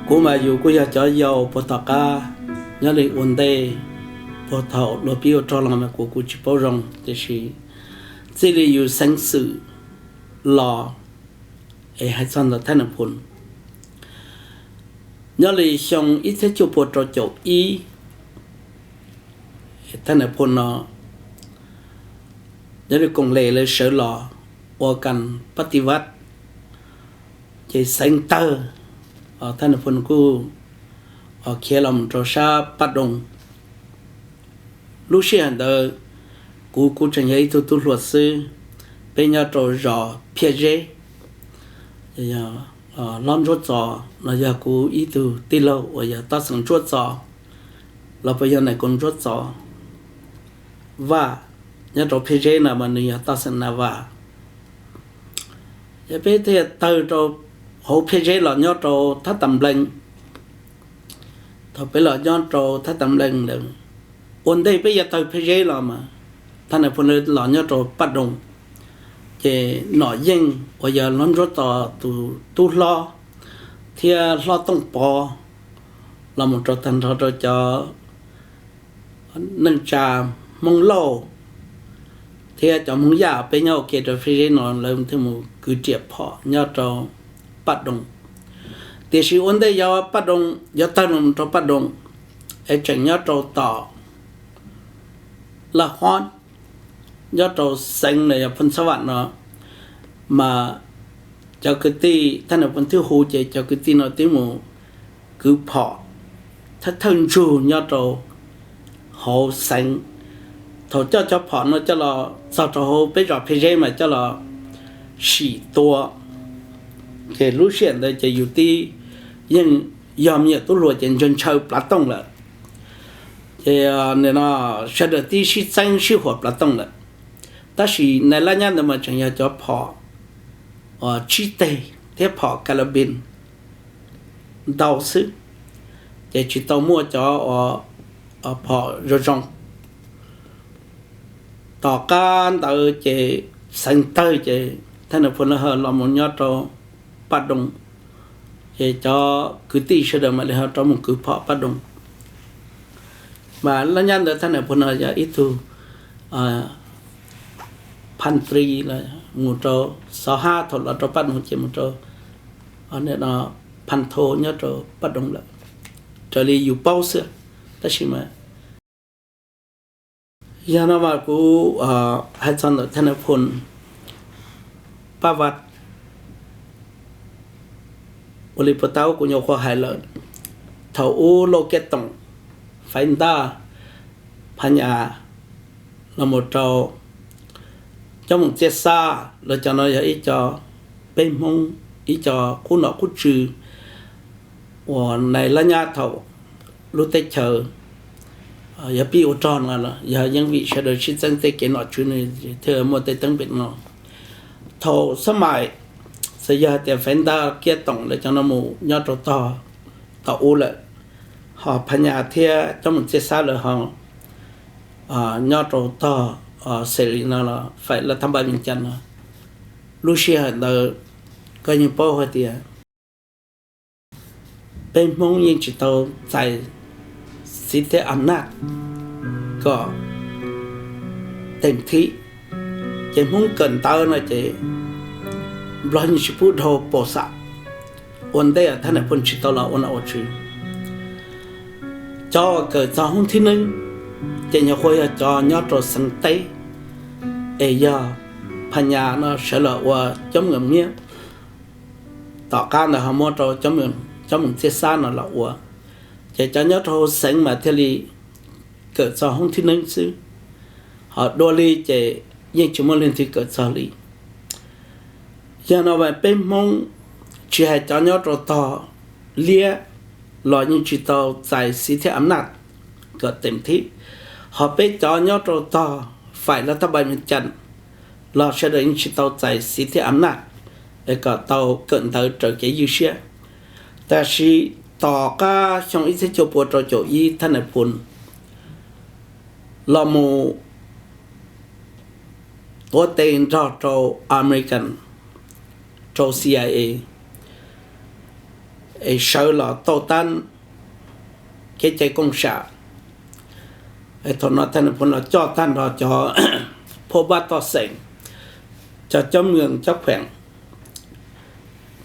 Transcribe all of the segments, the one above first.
Kuv mas yus kuj yog cov yau puag tom qab, nyob li ua ntej, puag thaum luag pib ua rog los mas kuv kuj tsis paub zoo, tiam sis txij li yus xeev xwm los es hais txog ntawm Thaj Nas Phoo, nyob li xyoo ib txhiab cuaj pua rau caum ib, Thaj Nas Phoo no nyob li koom les lawv sawv los ua kas pab ti vaj, ces xeev tawg, Thaj Nas Phoo kuj khiav los mus rau sab Paj Doo. Lub sij hawm ntawd kuv kuj tseem yog ib tug tub hluas xwb, peb nyob rau zos Phiaj Zeb, Hlob Ntsuab Txos no yog kuv ib tug tij laug uas yog toj xeem Ntsuab Txos los puas yog nais koos Ntsuab Txos Vaj, nyob rau Phiaj Zeb no mas nws yog toj xeem Nas Vas. Ces peb thiaj tawg rau hauv Phiaj Zeb los nyob rau Thab Tas Nplees. Thaum peb los nyob rau Thab Tas Nplees lawm, ua ntej peb yuav tawg Phiaj Zeb los mas Thaj Nas Phoo los nyob rau Paj Doo. Ces Nom Yeej uas yog Hlob Ntsuab Txos tus tub hlob thiab Hlob Tooj Pov los mus rau tag nrho rau cov neej tsa Hmoob Lauj thiab cov Hmoob Yaj peb nyob ua ke rau Phiaj Zeb no lawv thiaj mus kwv riam phom nyob rau Paj Doo. Tiam sis ua ntej yuav Paj Doo, yuav tawg los rau Paj Doo es tseem nyob rau tom Laj Hob, nyob rau xeev los yog Phoos Xab Vam no mas cov kwv tij Thaj Nas Phoo twb hu ces cov kwv tij no twb mus kwv phom thawj thawj ntsug nyob rau hauv xeev. Thaum coj cov phom no coj los txog rau hauv peb zos Phiaj Zeb mas coj los sim tua, ces lub sij hawm ntawd ces yus tib yeej yog me nyuam tub hluas ces ntshaw ntshaw plav tooj lawm. Ces nim no sawv daws tib sib txeeb sib huam plav tooj lawm. Tab sis nais Laj Nyab ntawd mas tseem yog cov phom tsib teg thiab phom karabin ntau xwb, ces tsis tau muaj cov phom zoo zoo. Tom qab ntawd ces xeev tawg ces Thaj Nas Phoo lawv ho los mus nyob rau Paj Doo, ces cov kwv tij sawv daws mam li ho rov mus kwv phom Paj Doo. Mas Laj Nyab ntawd Thaj Nas Phoo no yog ib tug phas tri, mus rau Xov Hab, thaum los rau Paj Doo ces mus rau phas tho nyob rau Paj Doo lawm, raws li yus paub xwb. Tab sis mas yog no mas kuv hais txog ntawm Thaj Nas Phoo Paj Vaj, ua li puag ta kuv nyuam qhuav hais lawm, thaum ub Lauj Kiaj Toom, Faiv Ntaj, Phas Nyas, los mus rau Cob Moos Txiaj Xab, lawv cov no yog ib co peb Hmoob, ib co qub nom qub tswv uas nais Laj Nyab thaum lub teb chaws yog pib ua rog no, yog yeej vim sawv daws sib txeeb tej kev nom tswv no thiaj muaj tej teeb pem no. Thaum xab mais, txawm yog hais tias Faiv Ntaj, Kiaj Toom lawv cov no mus nyob rau tog tom ub lawm, ho Phas Nyas thiab Cob Moos Txiaj Xab lawv ho nyob rau tog Xes Lis no los Faim Laj Thab Npaj Vij Cas no, lub sij hawm ntawd koj yeej paub hais tias peb Hmoob yeej tsis tau txais xiv thiab am naj kom teem thib, ces Hmoob kawm ntawv no ces Nplog yeej tsis pub dhau pos xam. Ua ntej Thaj Nas Phoo tsis tau los ua nom ua tswv, cov uas kawm txog hoob thib neeb ces nyuam qhuav yog cov nyob rau xeev teb, es yog Phas Nyas no sawv los ua Cob Moos Miab, tom qab ntawd ho muab rau Cob Moos Txiaj Xab no los ua, ces cov nyob rau hauv xeev mas thiaj li kawm txog hoob thib neeb xwb, ho dua li ces yeej tsis muaj leej twg kawm txog li. Yog no mas peb Hmoob tsis hais cov nyob rau tog liab los yeej tsis tau txais xiv thiab am naj kom teem thib, ho peb cov nyob rau tog Faim Laj Thab Npaj Vij Cas los sawv daws yeej tsis tau txais xiv thiab am naj kom tau kawm ntawv raws kev ywj siab. Tab sis tom qab xyoo ib txhiab cuaj pua rau caum ib Thaj Nas Phoo los mus tuav tes nrog rau American, rau C I A, es sawv los tau tab kev cai kooj sam. Thaum no Thaj Nais Phoo los coj tag nrho cov phab pab toj xeem, cov coob mws coob kheem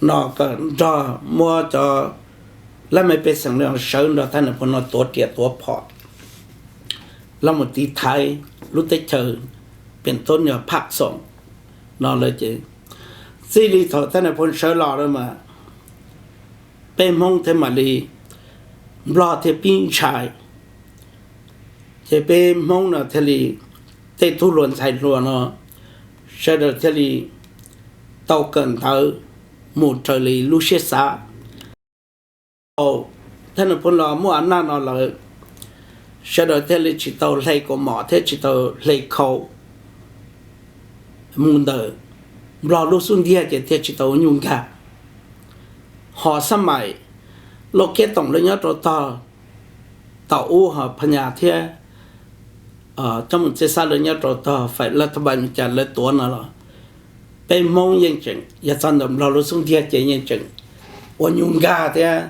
no kom nrog muab cov laj mej pej xeem no sawv nrog Thaj Nais Phoo no tuav riam tuav phom los mus tiv thaiv lub teb chaws pem tub nyog phaj xoom no lawm ces, txij li thaum Thaj Nais Phoo sawv los lawm mas peb Hmoob thiaj mam li, Nplog thiaj pib ntshai. Ces peb Hmoob no thiaj li, tej tub hluas ntxhais hluas no sawv daws thiaj li tau kawm ntawv mus raws li lub siab xav. Thaum Thaj Nais Phoo los muaj a naj no lawm, sawv daws thiaj li tsis tau hle kaus mom thiab tsis tau hle khau mus ntawm Nplog lub xub ntiag ces thiaj tsis tau ua nyuj nkag. Hos xab maim Lauj Kiab Toom lawv nyob rau tog, thaum ub hos Phas Nyas thiab coj mus txiaj xab lawv nyob rau tog faim laj thab npas cas lawv tuav no los, peb Hmoob yeej tseem yog txog ntawm Nplog lub xub ntiag ces yeej tseem ua nyuj nkag thiab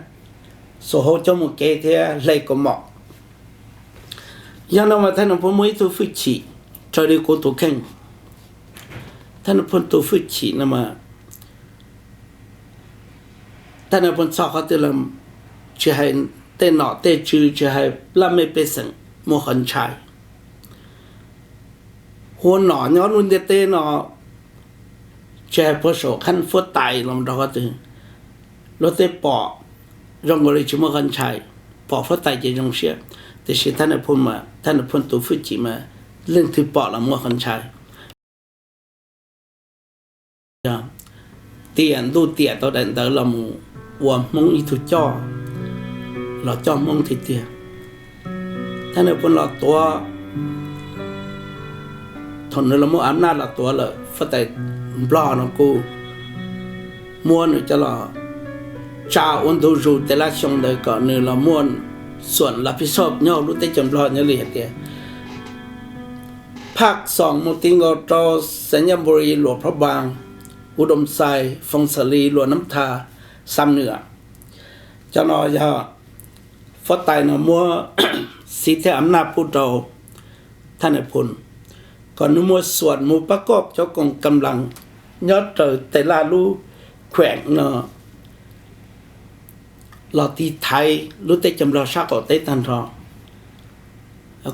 xuas hauv coj mus kev thiab hle kaus mom. Yog no mas Thaj Nais Phoo muaj ib tug hwj chim raws li kuv tus kheej. Thaj Nais Phoo tus hwj chim no mas, Thaj Nais Phoo txog qhov twg los tsis hais tej nom tej tswv, tsis hais laj mej pej xeem muaj qhov ntshai. Hu nom nyob lub ntiaj teb no, tsis hais puag saum qhab fuab tais los rau qhov twg, luag tej pom zoo nkaus li tsis muaj qhov ntshai, pom fuab tais ces zoo siab. Tiam sis Thaj Nais Phoo mas, Thaj Nais Phoo tus hwj chim mas leej twg pom los muaj qhov ntshai. Tiam ntuj tiam tau daim ntawv los mus ua Hmoob ib tug coj, los coj Hmoob tiag tiag. Thaj Nais Phoo los tuav, thaum nws los muaj a naj los tuav lawm, fuab tais Nplog no kuj muab nws coj los tsa ua ntu zus tes lab xyoo ntawd kom nws los muaj xuam las phij xoj nyob lub teb chaws Nplog nyob li hais tias, Phaj Xoom mus ti nkaus rau Xais Nyaj Npu Ri luam Phab Npas, U Doo Xais, Foom Xas Lis luam Nab Thas, Xam Nwa. Cov no yog fuab tais no muab xiv thiab a naj pub rau Thaj Nais Phoo kom nws muaj xuam mus pab koj cov koom kam las nyob raws tes laj lub khueem no los tiv thaiv lub teb chaws Nplog sab qaum teb tag nrho.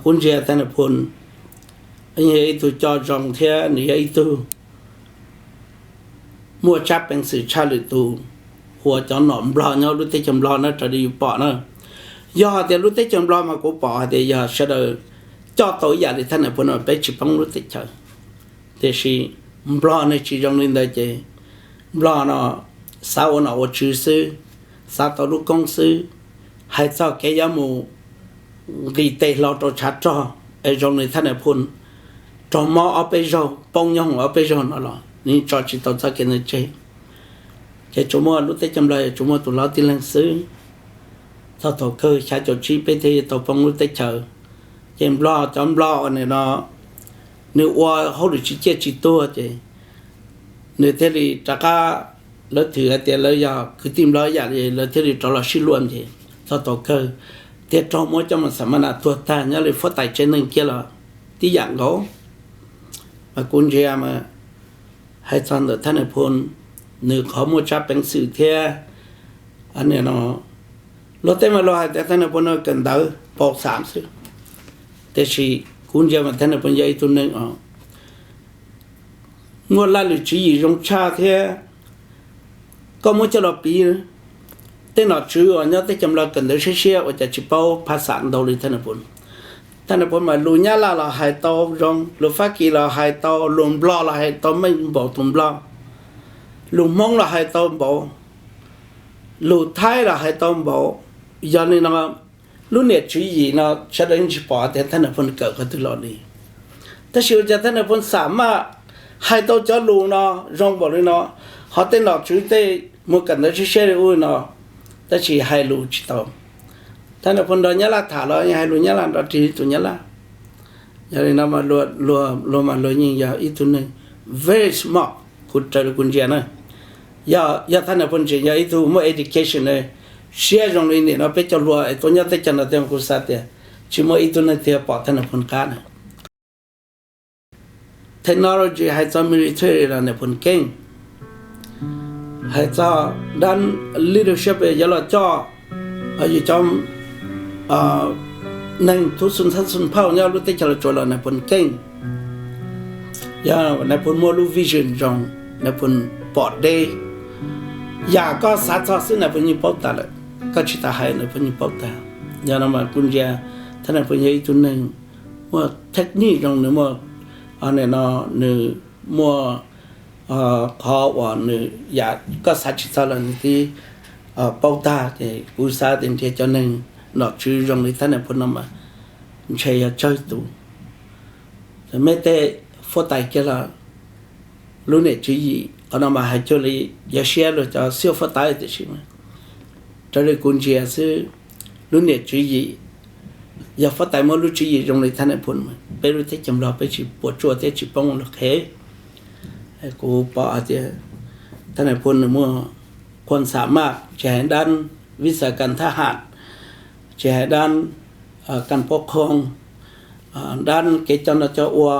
Kuv ntsia Thaj Nais Phoo yog ib tug coj zoo thiab nws yog ib tug muaj tsab peev xwm tshaj lwm tus uas cov nom Nplog nyob lub teb chaws Nplog na raws li yus pom na. Yog hais tias lub teb chaws Nplog mas kuv pom hais tias yog sawv daws coj tau ib yam li Thaj Nais Phoo no peb tsis poob lub teb chaws. Tiam sis Nplog ne tsis zoo li ntawd ces Nplog no xav ua nom ua tswv xwb, xav tau lub koob xwb, hais txog kev yuav mus nqis tes hlo rau tshav rog es zoo li Thaj Nais Phoo raug mob ob peb zaug, poob nyob hoom ob peb zaug no los nws tso tsis tau txoj kev ntawd tseg. Ces tsuas muaj lub teb chaws Nplog yuav tsuas muaj tus hlob tib leeg xwb. Txog thaum kawg xya caum tsib peb thiaj yuav tau poob lub teb chaws. Ces Nplog, cov Nplog uas nim no nws ua hauj lwm tsis ciaj tsis tuag ces nws thiaj li rov qab, lawv thwm hais tias lawv yog kwv tij Nplog ib yam li lawv thiaj li rov los sib luam ces txog thaum kawg thiaj raug muab coj mus xam mas nas tuag tag nyob li fuab tais tsev neeg kiag los tib yam nkaus. Mas kuv ntsia mas hais txog ntawm Thaj Nais Phoo, nws qhov muaj tsab peev xwm thiab no, luag tej mas luag hais tias Thaj Nais Phoo no kawm ntawv paus xam xwb, tiam sis kuv ntsia mas Thaj Nais Phoo yog ib tug neeg os muaj laj lwm tswv yim zoo tshaj thiab. Koj muab coj los piv tej nom tswv uas nyob teb chaws Nplog kawm ntawv siab siab ua cas tsis paub phaj xam ntau li Thaj Nais Phoo. Thaj Nais Phoo mas lus Nyab Laj los hais tau zoo, lus Fab Kis los hais tau, lus Nplog los hais tau meej npaum tus Nplog, lus Hmoob los hais tau npaum, lus Thaib los hais tau npaum. Yog li no lub niam tswv yim no sawv daws yeej tsis pom tias Thaj Nais Phoo kawm qhov twg los li. Tab sis ua cas Thaj Nais Phoo xam maj hais tau cov lus no zoo npaum li no, ho tej nom tswv tej mus kawm ntawv siab siab li ub li no, tab sis hais lus tsis tau. Thaj Nais Phoo nrog Nyab Laj tham los hais lus Nyab Laj nrov rig li tus Nyab Laj. Yog li no mas luag mas luag yeej yog ib tug neeg very smart, kuv raws li kuv ntsia na. Yog, yog Thaj Nais Phoo tseem yog ib tug muaj education na, siab zoo li nim no peb cov hluas es tuaj nyob teb chaws no tiag, kuv xav tias tsis muaj ib tug neeg twg pom thaj Nais Phoo qab na. Technology hais txog military los Nais Phoo keej, hais txog dab leadership yuav los coj yus cov neeg thub xu thab xu phauj nyob lub teb chaws Los Tsuas los Nais Phoo keej. Yog Nais Phoo muaj lub vision zoo, Nais Phoo pom deb, yam koj xav txog xwb Nais Phoo yeej paub tas lawm, koj tsis tas hais Nais Phoo yeej paub tas. Yog no mas kuv ntsia thaj Nais Phoo yog ib tug neeg muaj technique zoo, nws muaj, no nws muaj qhov uas nws yam koj xav tsis txog los nws twb paub tag. Ces kuv xav tias nrhiav cov neeg nom tswv zoo li thaj Nais Phoo no mas ntshe yog tsawg tus. Mej tej fuab tais kiag los lub niam tswv yim qhov no mas hais cuag li yog siab luag cov xib hwb fuab tais tiam sis mas raws li kuv ntsia xwb, lub niam tswv yim, yog fuab tais muaj lub tswv yim zoo li thaj Nais Phoo mas peb lub teb chaws Nplog peb tsis puas tsuaj thiab tsis poob lub qhev. Kuv pom hais tias thaj Nais Phoo nws muaj khuam xam maj, tsis hais dab vij xam kas thab ham, tsis hais dab kas pov khoo, dab kev coj noj coj ua,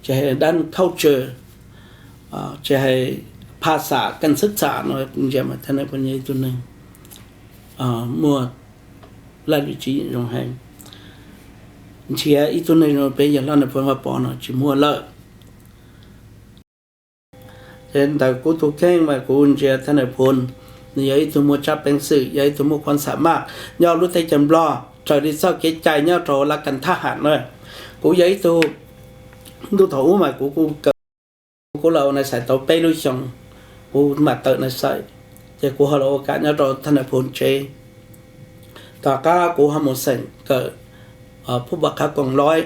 tsis hais dab culture, tsis hais phas xam kas xwb xam no, kuv ntsia mas thaj Nais Phoo yog ib tug neeg muaj laj lim tswv yim zoo heev. Nrhiav ib tug neeg zoo peb yawg hlob Nais Phoo Vaj Pov no tsis muaj lawm. Ces ntawm kuv tus kheej mas kuv ntsia thaj Nais Phoo, nws yog ib tug muaj tsab peev xwm, yog ib tug muaj khuam xam maj nyob lub teb chaws Nplog raws li txoj kev cai nyob rau laj kas thab ham na. Kuv yog ib tug, ntuj thaum ub mas kuv kuj kawm, kuv los ua nais xais tau peb lub xyoo, kuv mam tawm nais xais, ces kuv ho los ua kam nyob rau thaj Nais Phoo tsev. Tom qab kuv ho mus xeem kawm phub pov khav koom loib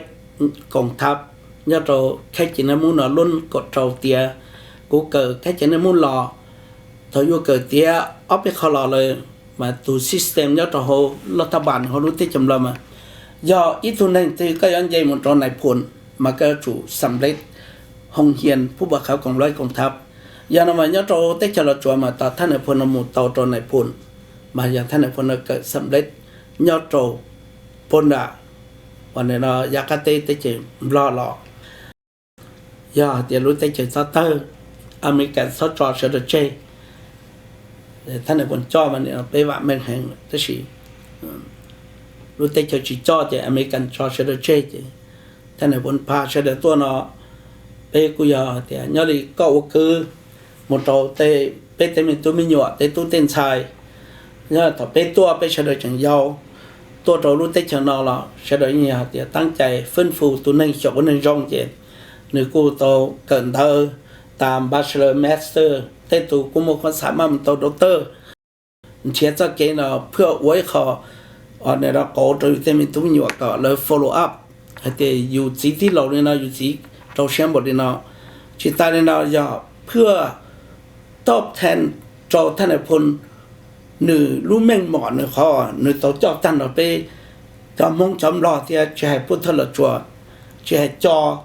koom thab nyob rau khab cim naj mub no lub kaum rau tiav, kuv kawm khab cim naj mub los, thaum yuav kawm tiav ob peb qho los lawm mas tus system nyob rau hauv laj thab npas hauv lub teb chaws Nplog mas yog ib tug neeg twg koj yuav nce mus rau Nais Phoo mas koj yuav tsum xam lej hoo hias phub pov khav koom loib koom thab. Yog no mas nyob rau teb chaws Los Tsuas mas tom thaj Nais Phoo no mus tau rau Nais Phoo, mas yog thaj Nais Phoo no kawm xam lej nyob rau Pov Nram, uas nim no yav qab teb teb chaws Nplog los. Yog hais tias lub teb chaws txhob tawg, Amelikas txhob tso sawv daws tseg, thaj Nais Phoo coj mas nim no peb vam meej heev, tab sis lub teb chaws tsis coj ces Amelikas tso sawv daws tseg ces thaj Nais Phoo pha sawv daws tuaj no. Peb kuj yog hais tias nyob li koj ua kwv mus rau tej, peb tej me tub me nyuam tej tub tej ntxhais, yog thaum peb tuaj peb sawv daws tseem yau, tuaj rau lub teb chaws no los sawv daws yeej yog hais tias teeb cai fwb fu tus neeg xyaum ua neeg zoo ces nws kuj tau kawm ntawv tas bachelor, master, tej tus kuj muaj khuam xam maj mus tau doctor. Nrhiav txoj kev no phwj ua ib qho, nim no qauv rau yus tej me tub me nyuam kom lawv follow up hais tias yus txiv tij laus li no, yus txiv rau siab npaum li no. Tsis tas li no yog phwj top ten rau thaj Nais Phoo nws lub meej mom, nws qhov nws tau coj tag nrho peb cov Hmoob cov Nplog thiab tsis hais pub thawj Los Tsuas, tsis hais cov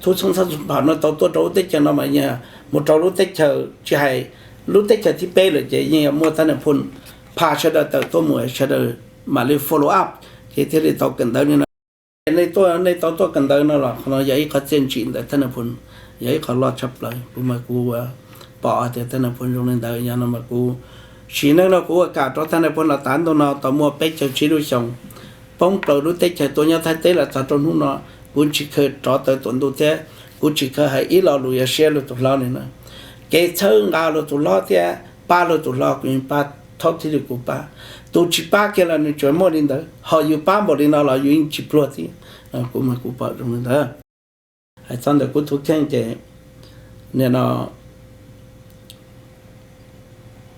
thub xoob thab xu pham no tau tuaj rau lub teb chaws no mas yeej mus rau lub teb chaws, tsis hais lub teb chaws thib peb lawm ces yeej yuav muaj thaj Nais Phoo pha sawv daws tawm tuaj mus, sawv daws mam li follow up ces thiaj li tau kawm ntawv li no. Nej tuaj, nej tau tuaj kawm ntawv no los qhov no yog ib qhov txiaj ntsim ntawm thaj Nais Phoo, yog ib qho loj tshaj plaws. Kuv mas kuv pom hais tias thaj Nais Phoo zoo li ntawd, yog no mas kuv sim neej no kuv ua kam rau thaj Nais Phoo los tas ntuj no tau muaj peb caug tsib lub xyoos, poob plaws lub teb chaws tuaj nyob Thaib teb los txog rau hnub no, kuv tsis khaws rov tawm tuam ntuj thiab kuv tsis khaws hais ib lo lus yuav siab luag tus hlob li na. Kev txhawb nqa luag tus hlob thiab pab luag tus hlob kuv yeej pab thaum thib li kuv pab. Tus tsis pab kiag los nws tsuas muaj li ntawd, ho yus pab npaum li no los yus yeej tsis pluag thiab. Kuv mas kuv pom zoo li ntawd. Hais txog ntawm kuv tus kheej ces nim no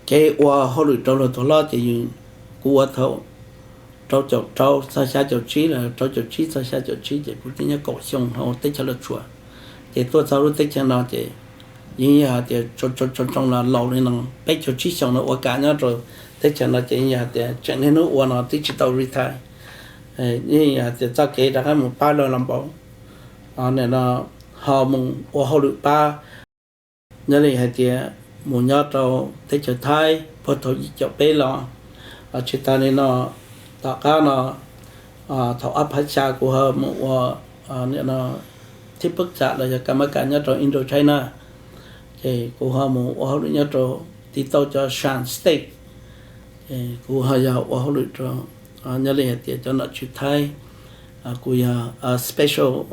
kev ua hauj lwm rau luag tus hlob ces kuv ua thaum rau caum rau txog xya caum tsib, los rau caum tsib txog xya caum tsib ces kuv twb nyob kaum xyoo hauv teb chaws Los Tsuas. Ces tuaj txog lub teb chaws no ces yeej yog hais tias tso tso tso los laus li no, peb caug tsib xyoos no ua kam nyob rau teb chaws no ces yeej yog hais tias tseem niaj hnub ua no twb tsis tau retire. Yeej yog hais tias txoj kev rov qab mus pab luag los npaum, nim no ho mus ua hauj lwm pab. Nyob li hais tias mus nyob rau teb chaws Thaib puag thaum yim caum peb los. Tsis tas li no, tom qab no, thaum ob phav xya kuv ho mus ua thib pawg xam los yog kas mab kas nyob rau Indochina. Ces kuv ho mus ua hauj lwm nyob rau tib tauj cov Shan State. Ces kuv ho yog ua hauj lwm rau, nyob li hais tias cov nom tswv Thaib, kuv yog special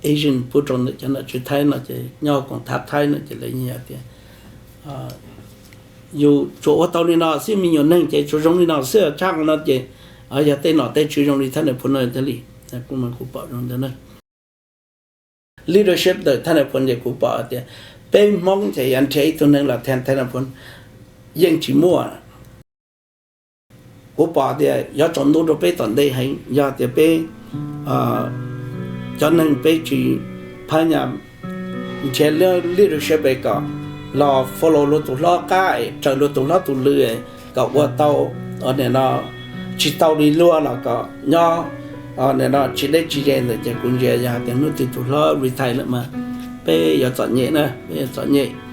agent pub rau ntawm cov nom tswv Thaib no ces nyob koom thab Thaib no ces lawv yeej hais tias yus tsuas ua tau li no xwb, me nyuam neeg ces tsuas zoo li no xwb, tshaj no ces yog tej nom tej tswv zoo li thaj nais phoo no thiaj li, kuv mas kuv pom zoo ntawd na. Leadership ntawm thaj nais phoo ces kuv pom tias peb Hmoob ces yuav nrhiav ib tug neeg los thaj nais phoo yeej tsis muaj. Kuv pom tias yuav tsaus ntuj rau peb tom ntej heev yog tias peb cov neeg peb tsis phab nyas nrhiav leadership es kom los follow luag tus hlob qab es raws luag tus hlob tus lw es kom ua tau, nim no tsis tau li luag los kom nyob, nim no tsis deb tsis ze ntawd ces kuv ntsia yog hais tias hnub twg tus hlob retire lawm mas peb yuav txom nyem na, peb yuav txom nyem.